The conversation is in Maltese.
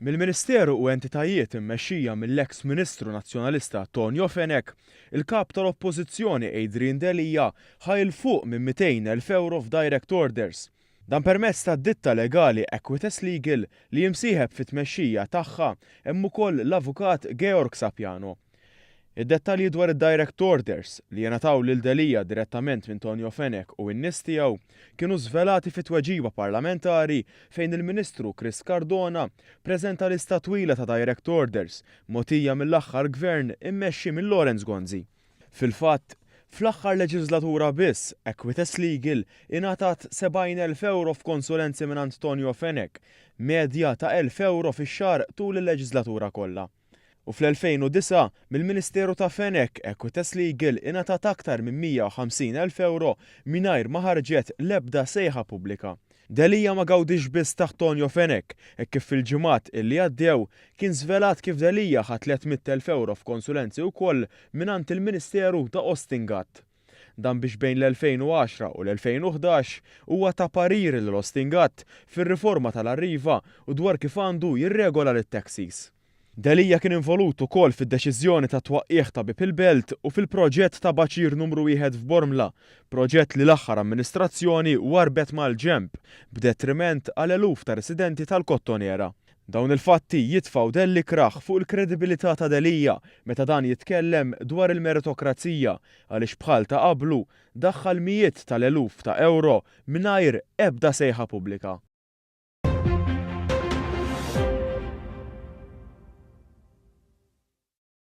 Mill-Ministeru u entitajiet immexxija mill-eks Ministru Nazzjonalista Tonio Fenech, il-Kap tal-Oppożizzjoni Adrian Delia ħa 'l fuq minn 200,000 ewro f'direct orders. Dan permezz tad-ditta legali Equitas Legal li imsieħeb fit-tmexxija tagħha hemm ukoll l-Avukat Georg Sapiano. Id-dettalji dwar id-direct orders, li jingħataw lil Delia direttament minn Tonio Fenech u n-nies tiegħu, kienu żvelati fi tweġiba parlamentari fejn il-Ministru Chris Cardona preżenta lista twila ta' direct orders mogħtija mill-aħħar Gvern immexxi minn Lawrence Gonzi. Fil-fatt, fl-aħħar leġiżlatura biss, Equitas Legal ingħatat 70,000 ewro f'konsulenzi mingħand Tonio Fenech, medja ta' 1,000 ewro fix-xahar tul il-leġiżlatura kollha. U fl-2009, mill-Ministeru ta' Fenech, Equitas Legal ingħatat aktar minn 150,000 ewro mingħajr ma ħarġet l-ebda sejħa pubblika. Delia ma gawdix biss taħt Tonio Fenech, hekk kif fil-ġimgħat illi għaddew kien żvelat kif Delia ħa 300,000 ewro f'konsulenzi wkoll mingħand il-Ministeru ta' Austin Gatt. Dan biex bejn l-2010 u l-2011 huwa ta parir lil Austin Gatt fir-riforma tal-Arriva u dwar kif għandu jirregola lit-taxis. Delia kien involut ukoll fid-deċiżjoni ta' twaqqigħ ta' Bieb il-Belt u fil-proġett ta' Baċir Numru 1 f'Bormla, proġett li l-aħħar amministrazzjoni warbet mal-ġenb, b'detriment għal eluf ta' residenti tal-Kottonera. Dawn il-fatti jitfgħu dell ikrah fuq il-kredibilità ta' Delia meta dan jitkellem dwar il-meritokrazija għaliex bħal ta' qablu daħħal mijiet tal-eluf ta' ewro mingħajr ebda sejħa pubblika.